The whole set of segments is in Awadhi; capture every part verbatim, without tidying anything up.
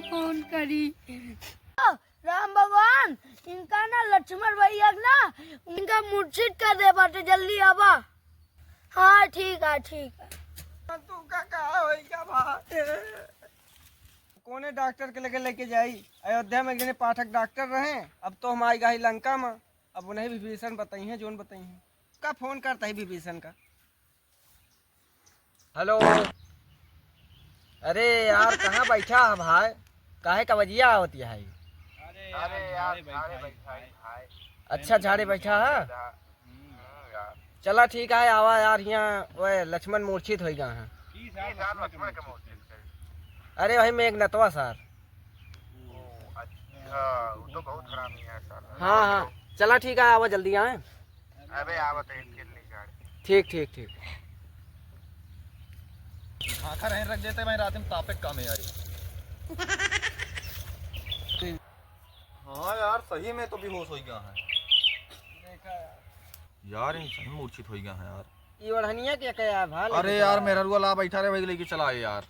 फोन करी। राम भगवान, इनका ना लक्ष्मण भैया के ना, इनका मूर्छित कर दे बाटे, जल्दी आवा। हाँ, ठीक है, ठीक है। तू का कहा होई का बात है? कौने डॉक्टर के लगे लेके जाई? अयोध्या में एक जने पाठक डॉक्टर रहे, अब तो हम आई गई लंका में। अब उन्हें विभीषण बताई हैं, जोन बताई हैं। का फोन करता है विभीषण का? हेलो। अरे यार, कहाँ बैठा है भाई? काहे का बजिया आवत है? अरे यार, झाड़े बैठा है भाई। अच्छा, झाड़े बैठा है? हम्म। चला ठीक है, आवा यार, यहाँ वह लक्ष्मण मूर्छित हो गया है। अरे वही मेघनाथवा सर। अच्छा, वो तो बहुत हरामी है सर। हाँ, हाँ, चला ठीक है, आवा जल्दी आए। अबे आवत है, इनके ले गाड़ी। ठीक, ठीक, ठीक। आखिर यहीं रख देते भाई, रात में तापे काम है यार। हाँ यार, सही में तो बेहोश हो गया है। देखा यार। यार, ये सही मूर्छित हो गया है यार। ये ओढ़निया के क्या भाल अरे यार, मेहररुआ ला बैठा रहे, वही लेके चला आए यार।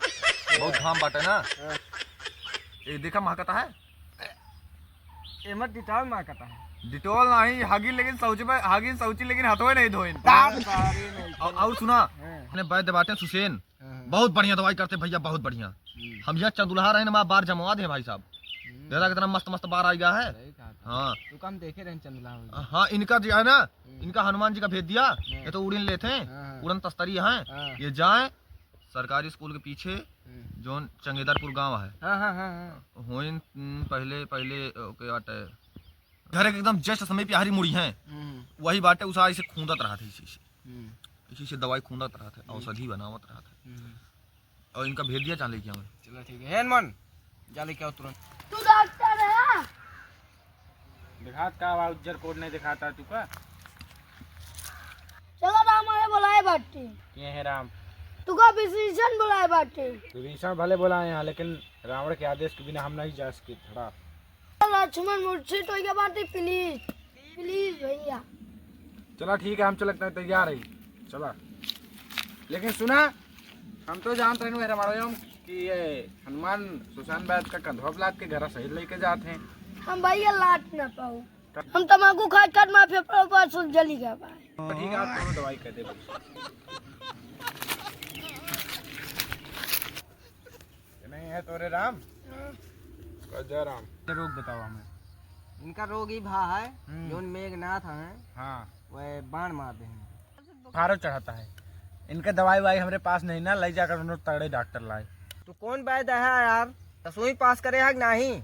बहुत घाम बाटे ना। हाँ। ये देखा, महकता है। एमर डिटॉल महकता है। डिटॉल नहीं, हागिन लेकिन शौच में, हागिन शौची लेकिन हथवे नहीं धोइन। तार सारे नहीं। और, और सुना, हाँ। अपने वैद्य बाटे सुसेन, हाँ, हाँ। बहुत बढ़िया दवाई करते भैया, बहुत बढ़िया। हम्म। हम यहाँ चंदुलहा रहे ना, हमारा बार जमवा दे भाई साहब। हम्म। देखा कितना मस्त मस्त बार आ गया है। सही कहा था। हाँ। तू कम देखे रहे चंदुलहा में। हाँ, इनका जो है ना, हम्म। इनका हनुमान जी का भेज दिया, हाँ। ये तो उड़न लेते हैं, हाँ, हाँ। उड़न तस्तरी है, हाँ। ये जाए सरकारी स्कूल के पीछे, हम्म। जोन चंगेदरपुर गांव है। हाँ, हाँ, हाँ, हाँ। होइन, हम्म, पहले, पहले, ओके, बाटे। घर के एकदम just समीप हरी मुड़ी है। हम्म। वही बाटे, उसा ऐसे खूंदत रहा था इसी से। हम्म। इसी से दवाई खूंदत रहा था, हम्म। औषधि बनावत रहा था। हम्म। और इनका भेज दिया, चाहे लेके आवे। चलो ठीक है। हे हनुमान, जा लेके आओ तुरंत। तू डॉक्टर है? दिखात का बा, उज्जर कोट नहीं दिखाता तू का? चलो राम, हमारे बुलाए बाटे। के है राम? तू का विभीषण बुलाए बाटे। विभीषण भले बुलाए हैं, लेकिन रावण के आदेश के बिना हम नहीं जा सके। थोड़ा लक्ष्मण मूर्छित हो गया बाटे, please, please भैया। चला ठीक है, हम चलत तैयार है, चला। लेकिन सुना, हम तो जानत रहे हैं रामायण कि ये हनुमान सुशांत बैद का कंधवा पे लाद के घरा सहित लेके जात हैं। हम भैया लाद ना पाऊ, हम तमाकू खात खात माँ फेफड़ा पर सुन जली गया भाई। तो ठीक है, आप दोनों दवाई कर दे। ये नहीं है तोरे राम? हाँ। का जय राम। ये रोग बताओ हमें। इनका रोग ही भा है, हम्म। जोन मेघनाथ हैं, हाँ। वह बाण मार दे हैं। बुखारो चढ़ता है। इनके दवाई वाई हमरे पास नहीं ना, ले जाकर उन्होंने तगड़े डॉक्टर लाए। तू कौन वैद्य है यार? दसवीं पास करे है कि नहीं?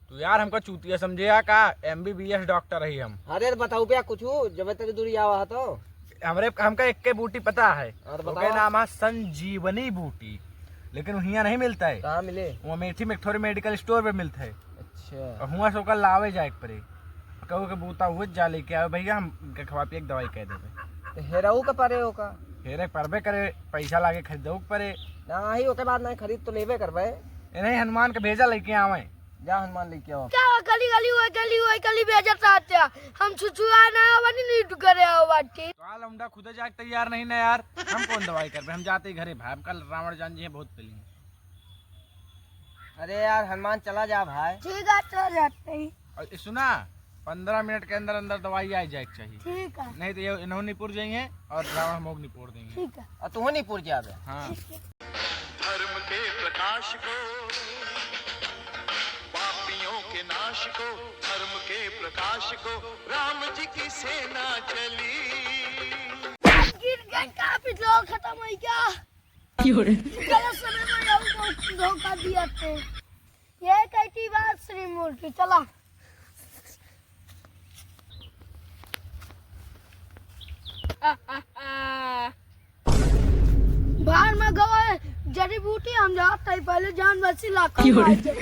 तू यार हमका चूतिया समझे है का? एमबीबीएस डॉक्टर ही हम। अरे बताऊ भैया कुछ, जब तेरी दूरी आवा है तो। हमरे, हमका एक के बूटी पता है। और ओके बताओ। नाम है संजीवनी बूटी, लेकिन हियाँ नहीं मिलता है। कहाँ मिले? वो अमेठी में एक ठोरे मेडिकल स्टोर पे मिलता है। अच्छा। और हुआँ से ओकर लावे जाए के पड़े। कहू के बूता हुए जा लेके आवे भैया, हम के खवा पिए के दवाई कह देबे। तो हेरऊ के परे ओका। हेरे परबे करे, पैसा लागे खरीदऊ के परे। ना ही ओके बाद नहीं खरीद तो लेबे करबे। ए नहीं, हनुमान के भेजा लेके आवे। जा हनुमान लेके आओ। क्या हुआ? गली गली हुए, गली हुए, गली भेजत रहते हैं। हम छुछुआ ना आवा, नहीं, नहीं करे आओ बाटे। तो आ लौंडा खुदे जाके तैयार नहीं ना यार, हम कौन दवाई करबे, हम जाते ही घरे भाई, हम कल रावण जान जी हैं बहुत पहले। अरे यार हनुमान चला जा भाई। ठीक है, चला जाते हैं। और ये सुना, पन्द्रह मिनट के अंदर अंदर दवाई आ जाए के चाहिए। ठीक है। नहीं तो ये इन्हों निपुर जाएंगे और रावण मोग निपोर देंगे। ठीक है। और तू निपुर जाबे। हाँ। ठीक है। धर्म के प्रकाश को, पापियों के नाश को, धर्म के प्रकाश को, राम जी की सेना चली। गिर गए, काफी लोग खत्म हो गया। क्यों रे? गलत समय में यहू धो-, धोखा दिया थे। ये कहती बात श्री मूर्ति, चला। बाहर में गवा जड़ी बूटी हम जात है, पहले जान बची लाखों क्यों रे? मार दे।